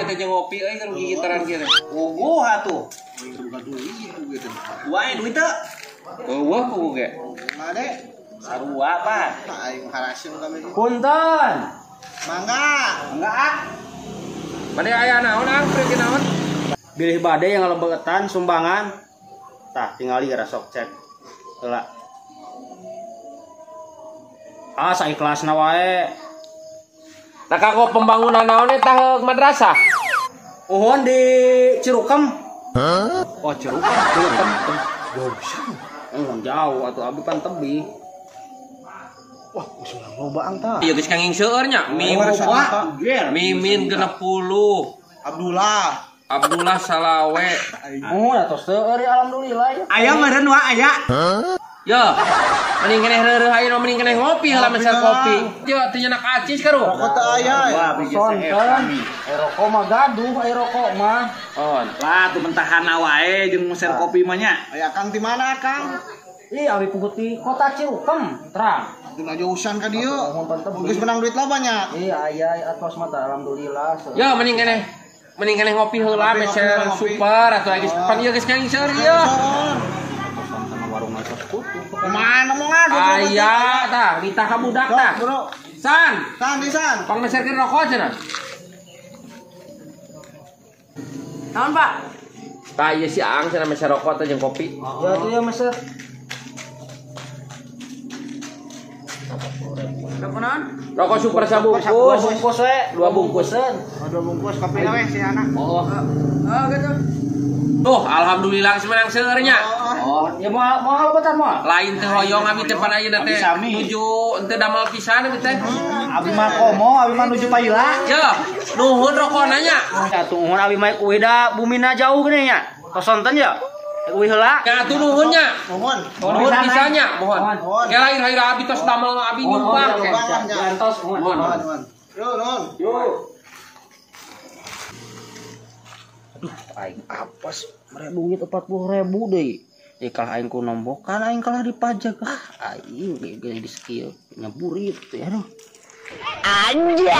Dia teh ngopi euy keur gigitaran kieu teh. Uguh atuh. Wae duit teu. Eueuh puguh ge. Made sarua Pak. Aing haraseum kami. Punten. Mangga. Mangga ah. Bade aya naon ah prek naon? Bilih bade yang ngalebetan sumbangan. Tah tingali gara sok cek. Heula. Ah saikhlasna wae. Tah kanggo pembangunan naon eta madrasah? Uhun di Cirukem. Hah? Oh Cirukem, Cirukem. Jauh pisan. Jauh atuh abi pan tebih. Wah, geus loba ang tah. Ieu geus kanging seueur nya. Mimin 60. Abdullah. Abdullah Salawe. Oh, atuh seueur ya alhamdulillah ya. Aya meureun wa aya. Yo, mending keneh reureuh ayeuna mending keneh ngopi heula meser kopi. Yo, teu nyenak acis karu. Rokok teu aya. Sonten. Rokok mah gaduh, aya rokok mah. On. Lah tuh mentahana wae jeung meser kopi mah nya. Aya Kang di mana Kang? Ih, abi pugut di kota Cirukem, terang. Dina jausan ka dieu. Geus menang duit loba nya. Iya, aya atos mah alhamdulillah. Yo, mending keneh ngopi heula meser super atuh geus pan ieu geus kanging seueur ieu. Mana mau ngadu? Aya tah, nitah ka budak tah. San, san di san. Pang meserkeun rokok cenah. Naon, Pak? Tah ieu si Aang cenah meser rokok teh jeung kopi. Ya tuh ya meser. Rokok naon? Rokok super sabungkus. Bungkus we, 2 bungkusan. Oh, 2 bungkus kopi we si anak. Oh. Oh, gitu. Tuh, alhamdulillah geus menang seueur nya. Oh, ya moal moal lebetan moal. Lain teh hoyong abi teh pan ayeuna teh nuju henteu damel pisan abi teh. Abi mah komo, abi mah nuju paila. Yo, nuhun rokona nya. Atuh nuhun abi mah kuih da bumina jauh geuning nya. Tos sonten ya. Kuih heula. Ya atuh nuhun nya. Nuhun. Nuhun pisan nya, mohon. Kela ira-ira abi tos damel abi nyumbang. Tos nuhun. Yo, nuhun. Yo. Aduh, aing apes mere duit 40.000 deui. Ya kalah aing ku nombokan aing kalah dipajak. Ah, aing ge geus kieu nyeburit ya aduh. Anjay.